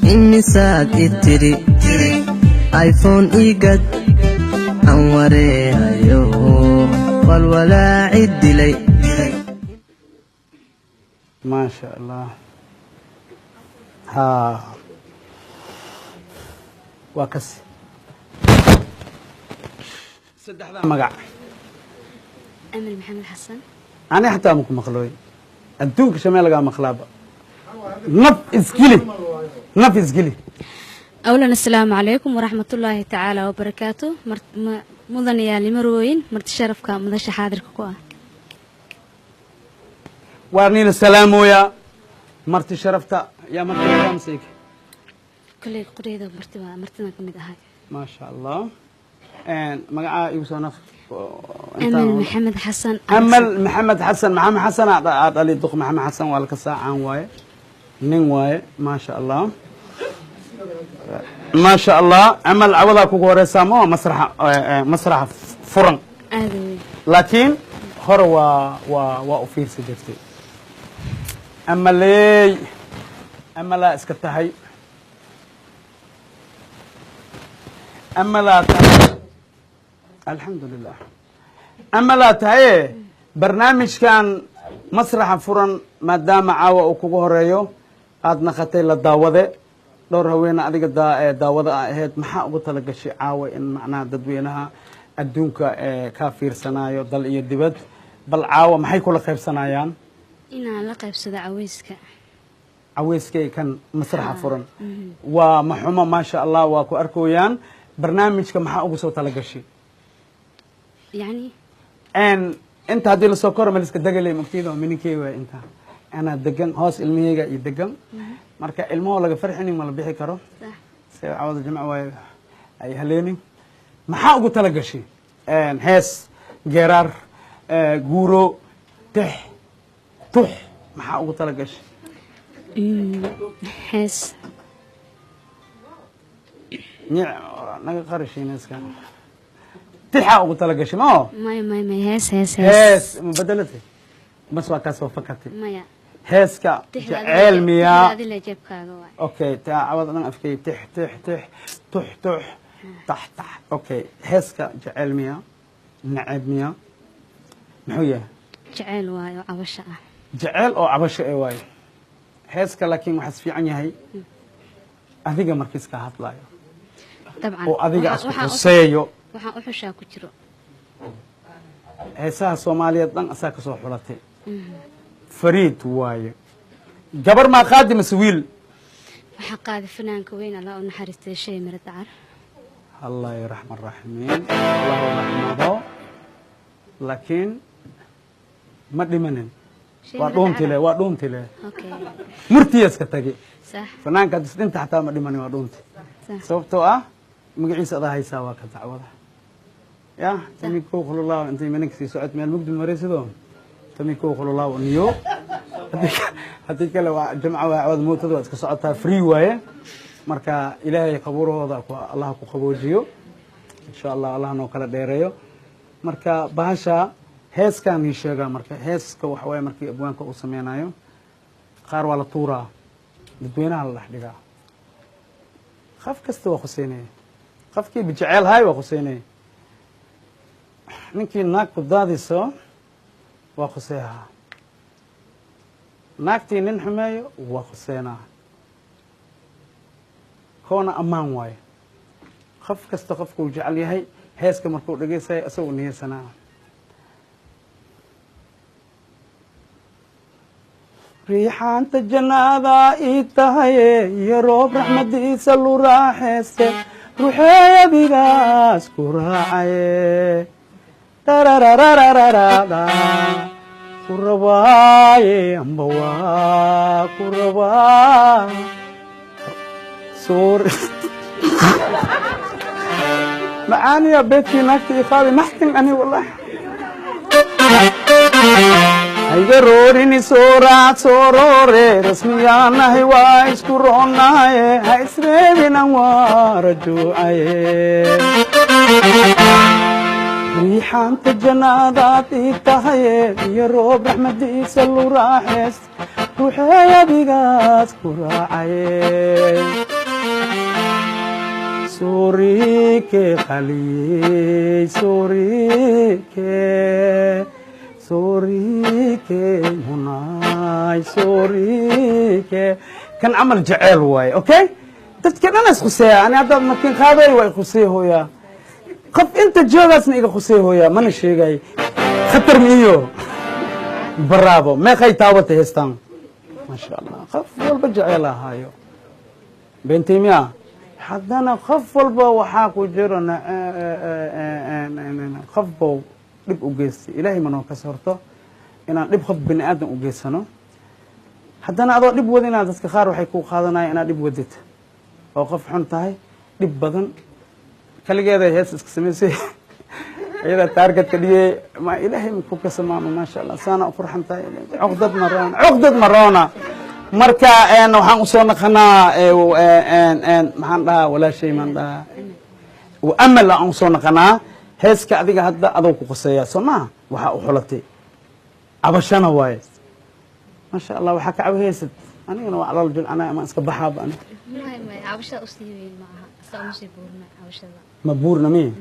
Imisaad i tiri iPhone igad aan wareehayo walwalaaci dilay. Maasha Allah, ha, waa kas saddexdaa magac. Amal Maxamed Xasan. Ani xataa maku maqlooy, adduunka shamee lagaa maqlaaba. Naf isgeli, naf isgeli. Awlan, assalaamu calaykum waraxmatullaahi tacaala wabarakaatu. Mudanayaal, marwooyin, marti sharafka madasha xaadirka ku ah. Waa nina salaamooya marti sharafta yaa marti ramsig. Kolley qoreyda marti waa martidan ka mid ahay. Maasha Allah, magacaa igu soo naf. Amal Maxamed Xasan. Amal Maxamed Xasan. Maxamed Xasan aa dhali duq. Maxamed Xasan waa laka saacaan waaye, nin waaye. Maasha Allah, maasha Allah. Amal, cawadaa kugu horeysaa ma masraxa, masraxa furan? Aada weyn. Laakiin hore waa u fiirsi jirtay. Amaley, amalaa iska tahay, amalaa tahay, alxamdu lilah, amalaa tahaye. Barnaamijkan masraxa furan, maadaama caawa uu kugu horeeyo, aada naqatay la daawade dhowr haweene, adiga daawada a ahayd, maxaa ugu tala gashay caawa in macnaha dadweynaha adduunka kaa fiirsanaayo dal iyo dibad, bal caawa maxay kula qaybsanayaan? Inaan la qaybsado caweyska. Caweyskay kan masraxa furan waa maxumo. Maasha Allah, waa ku arkooyaan. Barnaamijka maxaa ugu soo tala gashay? Yacni? Inta haddii lasoo koro ma liska degalay mugtiyada mininkey waay. Inta anaa degan hoos, ilmaheyga iyo degan. Marka ilmahoo laga farxinin ma la bixi karo. Sax. Se cawada jimco waaye ay haleenin. Maxaa ugu tala gashay? Hees, geeraar, guuro, tix, tux, maxaa ugu tala gashay? Hees. Nic naga qarashiinayska, tixaa ugu tala gashay mao? Maya, maya, maya, hees, hees, hees. Hees ma bedelatay bas, waa kaasoo fakatay. Maya. Heeska jeceel miyaa? Adile jeebkaaga waay. Okay, taa cawada dhan afkay tix, tix, tix, tux, tux, tax, tax. Okay, heeska jeceel miyaa, nacab miyaa, muxuu yahay? Jeceyl waayo, cabasho ah. Jeceel oo cabasho ee waayo heeska, laakiin waxaas fiican yahay adiga markiis ka hadlaayo dabcan oo adiga asku xuseeyo. Waxaan u xushaa ku jiro. Heesaha Soomaaliyeed dhan asaa ka soo xulatay, fariid waaye. Gabar maa qaadi mase wiil? Waxaa qaaday fanaanka weyn, Allah u naxariistay, Shay Miro Dacar. Allah raxman raximiin, Allah u raxmado, laakiin ma dhimanin. Shay waa Miro dhuuntile Dacar. Waa dhuuntile. Okay. Murtiyaska tagi. Sax. Fanaanka hadis dhinta xataa ma dhimanin, waa dhuunti. Sax. Sababtoo ah magaciisa adaa haysaa, waa ka dacwada ya tami kow khululaaw intay maninka sii socod meel mugdi maraysido tami kow khululaaw niyo. Haddii kale waa jamca, waa cawada mootada, waa iska socotaa, free waaye. Marka Ilaahay qabuurahooda Allah ku qaboojiyo, insha Allah, Allah noo kala dheereeyo. Marka bahasha heeskaan ii sheegaa. Marka heeska waxa waaye markii abwaanka uu sameynayo, qaar waa la tuuraa, dadweynaha la dhex dhigaa, qof kasta waa khuseynaya, qofkii bijeceel haay waa khuseynaya, ninkii naag ku daadiso waa khuseehaa, naagtii nin xumeeyo waa khuseenaa, koona ammaan waayo. Qof kasta qofkuu jecel yahay heeska markuu dhegeysayo isagoo niyeysanaa. Riixaanta jannaada ii tahaye iyo roob raxmadiisa lu raaxayste, ruuxeey adigaas ku raacaye, darararararara ku rabaaye, amba waa ku rabaa suur macaaniya beedkii naagta ii qaaday naxtin ani wallahi hayga roorini, soo raac, soo roore, rasmiyaanahay, waa isku roonaye, ha isreebinan, waa rajuucaye. Riixaanta jannaadaad ii tahaye iyo roob raxmadiisa lu raaxeys, Ruuxey adigaas ku raacaye. Suurike qaliyey, suurike, suurike munaay, suurike. Kan camal jeceel waaye. Okay, dadka dhan is khuseeya. Ani haddaad markin qaaday waa i khuseey hooyaa. Qof inta joogaasna iga khuseey hooyaa, mana sheegay khatar miyo. Bravo. Meeqay taabatay heestaan? Maasha Allah. Qof walba jeceel ahaayo, beentay miya? Haddana qof walba waxaa ku jiro qof bau dhib u geystay. Ilaahay manoo ka sorto inaan dhib qof bini aadam u geysano. Haddana adoo dhib wadinaa, dadka qaar waxay ku qaadanaya inaad dhib wadid oo qof xun tahay, dhib badan. Kaligeeda hees iska samaysay, iyada targetka dhigay. Ma Ilaahay maku kasamaamo? Maasha Allah, saana u qurxan tahay. Cuqdad maroona, cuqdad maroona. Marka waxaan usoo naqanaa, maxaan dhahaa, walaashay maan dhahaa, Amal aan usoo naqanaa. Heeska adiga hadda adoo ku qoseeya, soo maha? Waxaa u xulatay cabashana waaye. Maasha Allah, waxaa ka cabahaysad. Anigana waa calool jilcanay ama iska baxaaba ani. May, may, cabashada usii weyn ma aha, saa uma sii buurna cabashada. Ma buurna mi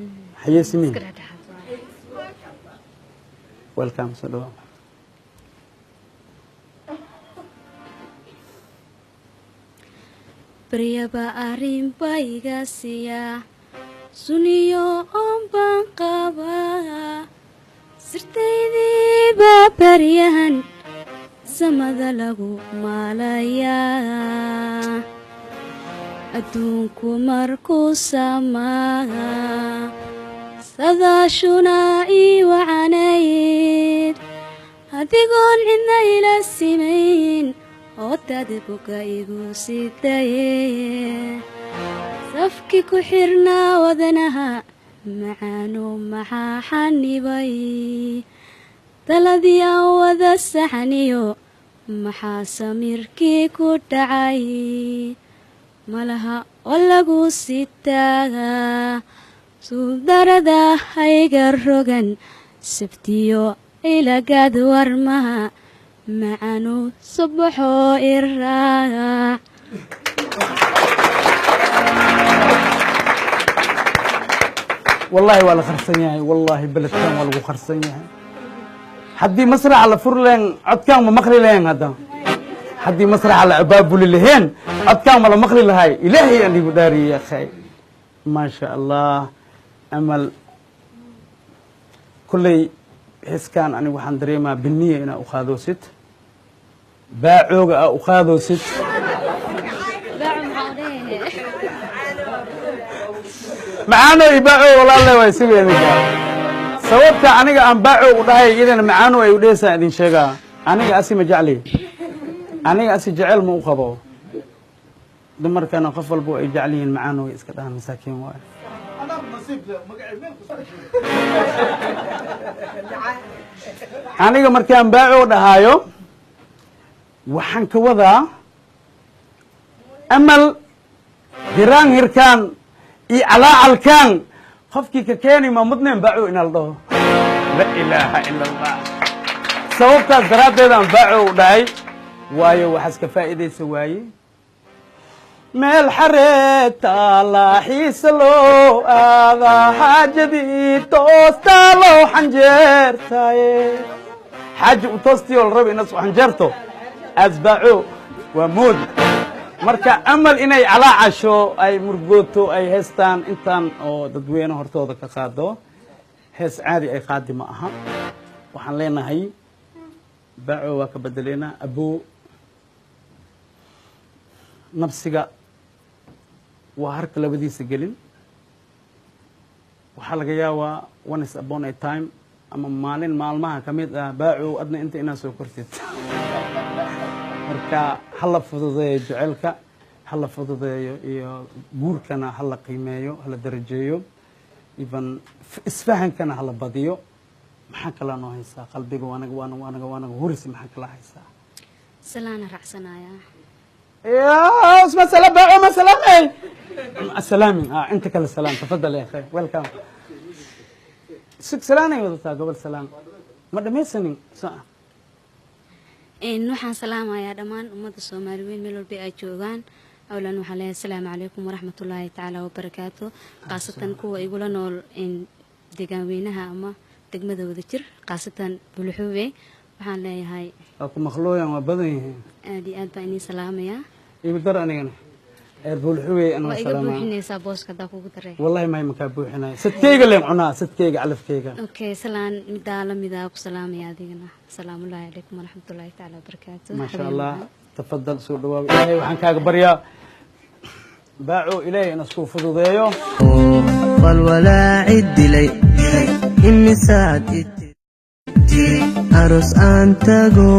xayeesi mi? Iska dhexdhexaad waaye. Welcome, soo dhawaa. Baryaba arrin baa iga siiyaa, suniyo oon baan qabaa. Sirtaydiiba baryahan samada lagu maalayaa. Adduunku markuu samaa, sadaashuna ii wacanayd, adigoon cidna ila simayn oodad boga igu sidaye. Safki ku xirnaa wadanaha macaano, maxaa xanibay taladii aan wada saxaniyo? Maxaa samirkii ku dhacay malaha oo lagu sitaa? Suuldarada hayga rogan, sabtiyo ilagaad warmaha macanu, subaxoo iraac. Wallahi waa la qarsan yahay, wallahi beledkan waa lagu qarsan yahay. Haddii masraxa la furi lahayn, codkaan ma maqli lahayn. Hadda haddii masraxa la abaabuli laheen, codkaan ma la maqli lahay. Ilaahay aan igu dhaariyey, akhay. Maasha Allah, Amal. Kolley heeskaan anigu waxaan dareemaa biniya inaa u qaadoosid, baacooga aa u qaadoosid. Baaco maxaa u dhehe? Macaano iyo baaco walaalle waay sigeedika. Sababta aniga aan baaco u dhahay, iyadana macaano ay u dhehaysaa, idin sheegaa. Aniga asi ma jecli, aniga asi jecel ma u qabo. Dumarkana qof walba ay jecel yihiin macaano way iska dhahaan, masaakiin waay. Aniga markaan baaco dhahaayo, waxaan ka wadaa Amal hiraan hirkaan iyo calaacalkaan qofkii ka keeni ma mudneen baaco inaa la dhaho. La ilaaha ila Allah. Sababtaas daraaddeed aan baaco u dhahay waayo waxaas ka faa'iidaysa waaye. Meel xareed taala xiise loo aadaa, xaajadii toostaa loo xanjeertaaye. Xaaji u toostii oo la rabo inaad su xanjeerto asbaaco waa moodi. Marka Amal inay calaacasho, ay murgooto, ay heestaan intaan oo dadweyne hortooda ka qaado, hees caadi ay qaadi ma aha. Waxaan leenahay baaco waa ka bedeleynaa aboo. Nabsiga waa harka labadiisa gelin. Waxaa laga yaabaa once upon a time ama maalin maalmaha ka mid ah, baacow, adna inta inaad soo kortid. Marka ha la fududeeyo jecelka, ha la fududeeyo, iyo guurkana ha la qiimeeyo, ha la darajeeyo, even isfahankana ha la badiyo. Maxaa kalaa noo haysaa? Qalbiga waanaga waanaga waanaga waanaga hurisi. Maxaa kalaa haysaa? Salaana raacsanaya. يا اسمع، سلام باعو، ما سلامي السلامي. انت كلا سلام. تفضل يا اخي، welcome. سك سلامي wadataa gobol salaan ma dhamaysanin. Waxaan salaamayaa dhammaan ummadda Soomaali weyn meel walba ay joogaan. Awlan waxaan leeyahay asalaamu calaykum waraxmatullaahi tacaala wabarakaatu, khaasatan kuwa igula nool deegaan weynaha ama degmada Wadajir, khaasatan Buluxuube. Waxaan leeyahay Waa ku maqlooyan, waa badan yihiin. Aad iyo aad baan idiin salaamayaa. Igu dar anigana eer Buulxuwey anoo Waa iga salaamaa. buuxinaysaa booska haddaa kugu daray. Wallahi may makaa buuxinaya, sadkeyga leen cunaa, sadkeyga calafkeyga. Okay, salaan midaa lamidaa ku salaamaya adigana. Asalaamullaahi calaykum waraxmatullaahi tacaala wabarakaatu. Maasha Allah, tafadal, soo dhawaaw. Ilaahay waxaan kaaga baryaa, baaco, Ilaahay in isku fududeeyo. Walwalaaci dilay, imisaad itiri aroos aan tago,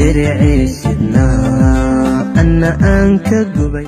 diricii shidnaa anna aan ka gubay.